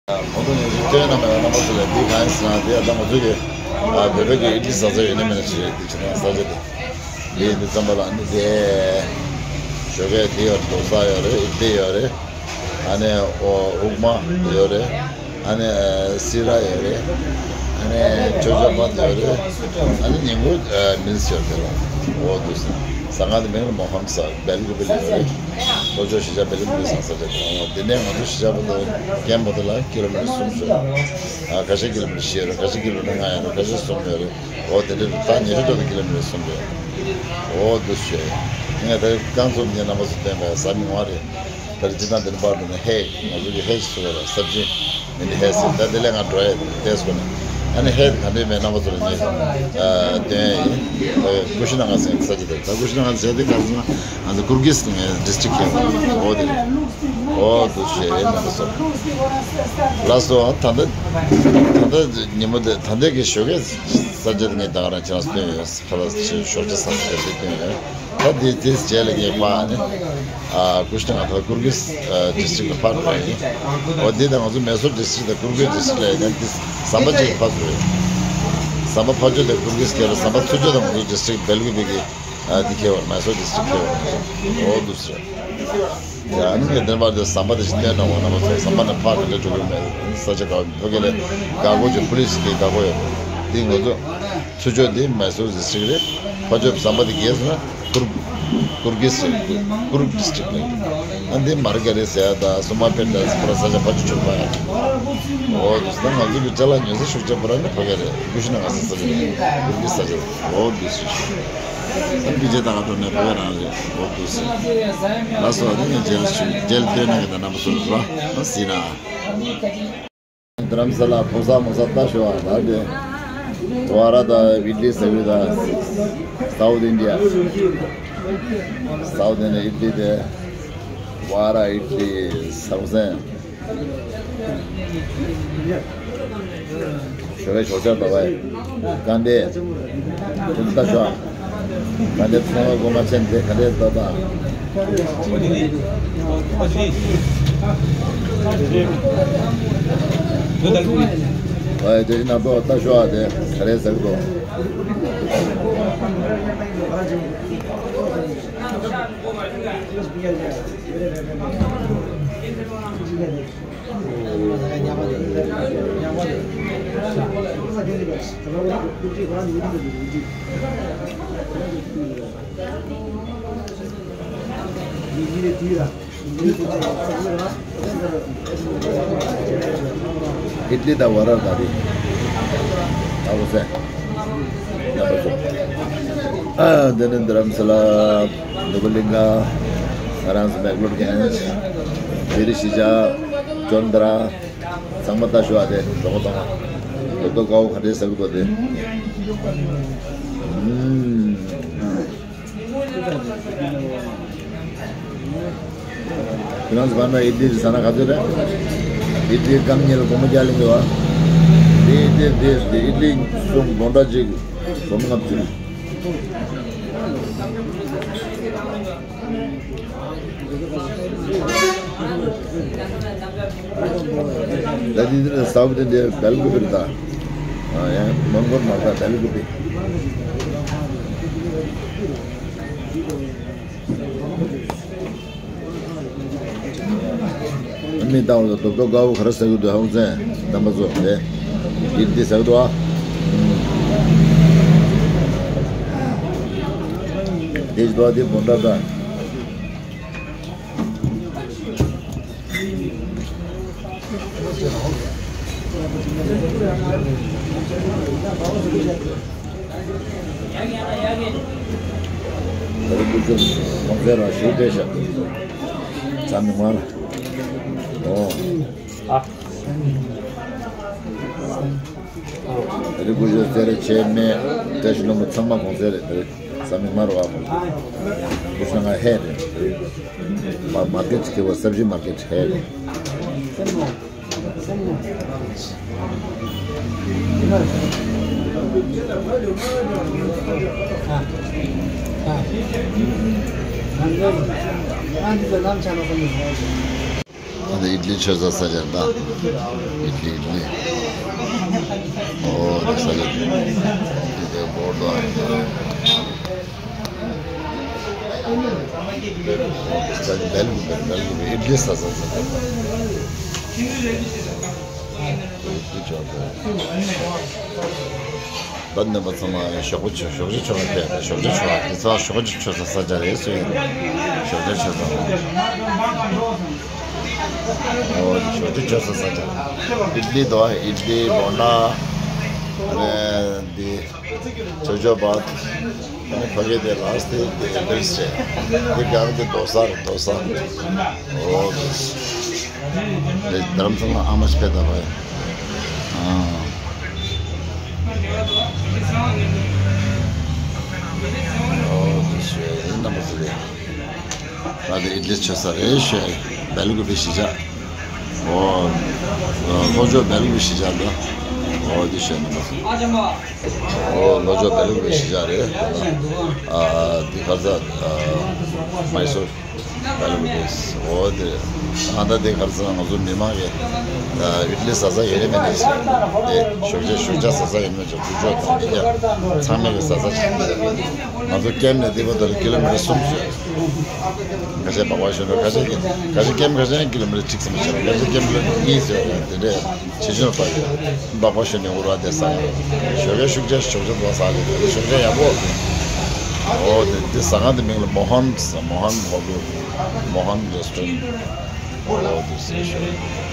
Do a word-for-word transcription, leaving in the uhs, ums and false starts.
གོང་དུ་ངས་ཅིག་སྟོན་གནང་བའི་རྣམ་པ་ཚོ་ལ་འདི་གང་ཡིན་ཟེར་ན། འདི་ད་ང་ཚོ་གི་ཨ་བོད་པའི་གི་ཨིད་ལི་ཟ་ས་ཡོད་ནི་མེད་ན་ཅིག་རེད། འདི་ཕྱི་ནང་ཟ་ཆ་དེ་འདི་འདི་ཙམ་པ་ལ་ནི་དེ་ཞོགས་ཀས་དེ་ཡོད་རེད། རྡོ་ས་ཡོད་རེད། ཨིད་ལི་ཡོད་རེད། ཨ་ནི་ཨོ་ཨུག་མ་ཡོད་རེད། ཨ་ནི་ཨ་སི་ར་ཡོད་རེད། ཨ་ནི་ཅོ་ཅོ་པན་ཡོད་རེད། ཨ་ནི་ཉིན་གུང་ཨ་མིལ་ཡོད་རེད་ལ། འོ་འདུག་ཟ་ཁང་དེ་མིང་ལ་མོ་ཧམ་ས་བེལ་ཀུ་པི་ལི་ཡོད་རེད། ལྷོ་ཕྱོགས་གཞིས་ཆགས་བེལ་ཀུ་པི་ཟ་ས་ཆ་དེ། འོ་དེ་ནས་ང་ཚོ་གཞིས་ཆགས་པོ་ཏོ་ཀེམ་པོ་ཏོ་ལ་ཀི་ལོ་མི་ཊར་གསུམ་ཡོད་རེད། ཨ་ཁ་ཤས་ཀི་ལོ་མི་ཊར་བཞི་ཡོད་རེད། ཁ་ཤས་ཀི་ལོ་མི་ཊར་ལྔ་ཡོད་རེད། ཁ་ཤས་གསུམ་ཡོད་རེད། འོ་དེ་འདྲ་རེད། ད་ཉི་ཤུ་ཙམ་ཀི་ལོ་མི་ཊར་གསུམ་རེད། འོ་འདུག་ཟེར། ངས་ད་རྐང་ཚུགས་ཉེ་རྣམ་པ་ཚོ་བསྟན་པའི་ཟ་མི་ངོ་རེད། ད་རེས་སྤྱི་བཏང་འདི་ནས་པར་འགྲོ་ནས་ཧེ། ང་ཚོ་གི་ཧེ་ཞིག་བཟོ་བ་ལ་སབ་ཇི་མི་འདི་ཧེ་ཟེར། ད་དེ་ལས་ང་འགྲོ་ཡ་ཏེས་གོ་ནས། ཨ་ནི་ཧེ་དེ་ག་འདྲས་མེད་རྣམ་པ་ཚོ་ལ་ངས་ཨ་སྟོན་ཡ་ཡིན། ཨ་ཀུ་ཤི་ན་གྷར་ཟེར་ས་ཆ་དེ། ད་ཀུ་ཤི་ན་གྷར་ཟེར་དེ་ག་ཟེར་ན་ང་ཚོ་ཀུར་གིས་ངའི་ཌིས་ཊིག་ཁེལ་འོ་དེ་རེད། འོ་འདུག་ཟེར་རྣམ་པ་ཚོ། ལགས་སོ། ད་ལྟ་ད་ལྟ་ཉིན་མོ་དེ་ད་ལྟ་གི་ཞོགས་ཀས་ས་ཆ་དེ་ངས་ད་ག་རང་ཁྱེད་རང་སྟོན་ཡོད། ཁ་ལག་ཞོགས་ཇ་ཟ་ས་དེ་སྟོན་ཡོད། ད་དེ་དེ་རྗེས་ལ་ངས་ཕར་ནི་ཨ་ཀུ་ཤི་ན་གྷར་ད་ཀུར་གིས་ཨ་ཌིས་ཊིག་ལ་ཕར་འགྲོ་ཡིན། འོ་དེ་ད་ང་ཚོ་མེ་སོར་ཌིས་ཊིག་དང་ཀུར་གིས་ཌིས་ཊིག་ལ་ཡིན་ན་དེ་ཟམ་པ་གཅིག་ཕར་ཚུར་རེད། ཟམ་པ་ཕར་ཕྱོགས་དེ་ཀུར་གིས་ཁེལ་རེད། ཟམ་པ་ཚུར་ཕྱོགས་དེ་ང་ཚོ་ཌིས་ཊིག་བེལ་ཀུ་པི་གི་ཨ་དེ་ཁེལ་བ་རེད། མེ་སོར་ཌིས་ཊིག་ཁེལ་བ་རེད། འོ་འདུག་ཟེར། ཡ་ཨ་ནི་ངས་བདེན་པར་དེ་ཟམ་པ་དེ་ཞིག་བསྟན་གནང་བ་རྣམ་པ་ཚོ། ཟམ་པ་ནས་ཕར་ག་འདྲ་འགྲོ་གི་མེད། ས་ཆ་ག་བ་ཕ་གི་ལ་འགག་སྒོ་ཅིག་པུ་ལི་སི་གི་འགག་སྒོ་ཡོད། དེ་ང་ཚོ་ཚུར་ཕྱོགས་དེ་མེ་སོར་ཌིས་ཊིག་རེད། ཕར་ཕྱོགས་ཟམ་པ་དེ་བརྒལ་སོང་ན་ཀུར་ཀུར་གིས་རེད། ཀུར་ཌིས་ཊིག་རེད། ཨ་འདི་མར་ག་རེ་ཟེར་ཡ་ད་སུ་མ་པེ་ཏ་ཟེར་ཁོ་ར་ས་ཆ་ཕར་ཕྱོགས་ཕྱོགས་ཕ་ཡ། འོ་དེ་ད་ང་ཚོ་གི་ཅ་ལག་ཉོ་ས་ཤུགས་ཆེ་པོ་ར་ནི་ཕ་གི་རེད། ཀུ་ཤི་ན་གྷར་ཟེར་ས་ཆ་རེད། ཀུར་གིས་ས་ཆ་རེད། འོ་དེ་སུ་ཞིག་ཨ་ནི་ཕྱི་རྒྱལ་ད་ག་འགྲོ་ནས་ཕ་གི་རང་རེད། འོ་དེ་སུ། ལགས་སོ། ཨ་ནི་ངས་རྗེས་ལ་ཞུ། རྗེས་ལ་བསྟན་གནང་གི་ད་རྣམ་པ་ཚོ་ལ་ཨ་སྲིད་ན། དྷ་རམ་ས་ལ་ཕོ་གསར་མོ་གསར་ལྟ་ཞོག་ཨ། ད་དེ་ཝ་ར་དང་ཨིད་ལི་ཟེར་བའི་ད་སའུཐ་ཨིན་ཌི་ཡ། སའུཐ་ཨིན་ཌི་ཡ་ཨིད་ལི་དེ་ཝ་ར་ཨིད་ལི་ཟ་ཁུ་སན། ཞོགས་པའི་ཞོགས་ཇ་ལྟ་བ་ཡི་དཀའ་འདས། དེ་ལྟ་ཞོག་ག་འདྲས་ཚོང་བ་སྒོ་མ་ཕྱེ་འདི་ག་འདྲས་ལྟ་ད། ཨ་དེ་ན་ཏོ་ལྟ་ཞོག་ཨ་དེ་ག་རེ་ཟེར་གི་འདུག་ཨིད་ལི་དང་ཝ་ར་ག་རེ། ཨ་ཁུ་སན། རྣམ་པ་ཚོ། ཨ་འདི་ནི་དྷ་རམ་ས་ལ་ནུབ་གླིང་ག་ང་རང་ཚོ་མེག་ལོར་གྱི་ཨན་ཅི་དེ་རི་ཤི་ཇ་ཅོན་དྲ། ཚང་མ་ལྟ་ཞོག་ཨ་དེ་གྲོགས་པོ་ཚང་མ། དོ་དོ་དཀར་པོ་ག་འདྲས་ཟ་གི་འདུག་དེ། ཨུམ། ཁྱེད་རང་ཚོ་བར་ན་ཨིད་ལི་ཟ་ན་ག་ཚོད་རེད། ཨིད་ལི་སྒམ་གཉིས་ལ་སྒོར་མོ་བརྒྱ་ལེན་གི་བ། དེ་ཨིད་ལི་དེ་དེ་ཨིད་ལི་གསུམ་སྒོར་ཌ་གཅིག་སྒོར་མོ་ལྔ་བཅུ། ད་འདི་འདིར་ཟ་བ་དེ་འདི་བེལ་ཀུ་པི་རེད་ད། ཨ་ཡང་མོན་གྷོར་མ་ད་བེལ་ཀུ་པི། མི་ལྟ་བ་ལ་རྡོག་རྡོག་དཀར་པོ་ག་རེ་ཟ་གི་འདུག་ཧ་གོ་སོང་ངས། རྣམ་པ་ཚོ་དེ་འདི་འདི་ཟ་གི་འདུག་ཨ། འདི་ཞིག་འདུག་ཨ། འདི་སྒོར་ཌ་ད། ད་རེས་ཀུ་ཤུ་གོང་ཚད་རང་ཞེ་པོ་བལྟས་ཤག་ཚ་མི་མང་ལ། འོ། ད་རེས་ཀུ་ཤུ་རྩེད་ར་བྱས་མེད། བཀྲ་ཤིས་ལྷུན་པོ་ཚང་མ་གོང་ཚད་རེད། ད་རེས་ཚ་མི་མང་རུ་བ་མང་། ཀུ་ཤུ་ང་ཧད་རེད། ད་རེས་མ་མར་ཀེཊ་ཁེ་བ་སབ་ཇི་མར་ཀེཊ་ཧད་རེད། ཨ་ནི་ཨིཌ་ལི་མཆོད་ས་ས་ཆ་ད། ཨིཌ་ལི་ཨིཌ་ལི། ཨོ་དེ་ས་ཆ་དེ་དེ་བོར་དོ། ས་ཆ་བེལ་གུ་བེལ་གུ་ཨིཌ་ལི་ས་ས་ས་ཆ་ད། ཨིཌ་ལི་མཆོད་ས། ད་ནད་པ་ཚང་མ་ཞོགས་པ་ཆུ་ཞོགས་ཇ་མཆོད་པ་ཕེབས་པ་ཞོགས་ཇ་མཆོད་པ་དེ་ཚོ་ཞོགས་ཇ་མཆོད་ས་ས་ཆ་རེད་ཟེར། ཞོགས་ཇ་མཆོད་ས། ཨོ་ཞོགས་ཇ་མཆོད་ས་ས་ཆ། ཨིཌ་ལི་དོ་ཨིཌ་ལི་བོ་ན་རེད་འདི་ཅོ་ཅོ་བཱད། ཨ་ནི་ཕ་གི་དེ་ལ་སྟེ་དེ་བིལ་སི་རེད། དེ་གང་དེ་རྡོ་ས་རེད་རྡོ་ས། ཨོ་དེ་རྡ་རམ་ས་ལ་ཨ་མ་ཞིག་ཕེབས་ད་བས། ཨ། ཨོ་དེ་ཞེས་ཡིན་ན་མ་ཟེར་རེད། ང་དེ་ཨིཌ་ལི་མཆོད་ས་རེད་ཞེས་བེལ་གུ་བི་གཞིས་ཆགས། ཨོ། ལྷོ་ཕྱོགས་བེལ་གུ་བི་གཞིས་ཆགས་འདི། ཨོ་དེ་ཞེས་ཡིན་ན་མ་ཟེར། ཨོ་ལྷོ་ཕྱོགས་བེལ་གུ་བི་གཞིས་ཆགས་རེད། ཨ་འདི་ག་རེ་ཟ། ཨ་མའི་སོར་བེལ་གུ་བི། ཨོ་དེ་ཨ་ད་དེ་ག་རེ་ཟ་ང་ཚོ་མི་མང་གི་ཨ་ཨིཌ་ལི་ཟ་ས་ཡོད་རེད་མེད་ནས་ཟེར། དེ་ཞོགས་ཇ་ཞོགས་ཇ་ཟ་ས་ཡོད་མེད་ཅོག་ཕུ་ཅོག་དང་མི་རྒྱ་ཚང་མས་གི་ཟ་ས་ཆགས། ང་ཚོ་ཀེམ་ནས་འདི་བར་དུ་ལ་ཀི་ལོ་མི་ཊར་གསུམ་ཞིག་ཁ་ཤས་སྦག་སྦག་ཞོན་འགྲོ། ཁ་ཤས་ཀྱིས་ཁ་ཤས་ཀེམ་ཁ་ཤས་ཀི་ལོ་མི་ཊར་གཅིག་ཙམ་ཞིག་ཁ་ཤས་ཀེམ་ལ་གཉིས་ཟེར་བ་དེ་འདྲས་ཕྱི་ཕྱོགས་པ་ཡོད། སྦག་སྦག་ཞོན་ནས་འུར་བ་དེ་ཟ། ཞོགས་ཀས་ཤུགས་ཆེ་ཞོགས་ཇ་འདུག་ཟ་ལེ་དེ་ཞོགས་ཇ་ཡག་པོ། ཨོ་དེ་དེ་ཟ་ཁང་དེ་མིང་ལ་མོ་ཧན་ཟེར། མོ་ཧན་ཧོ་ཊེལ། མོ་ཧན་རེ་སི་ཊོ་རན། ཨོ་དེ་ཟེར་ཞོག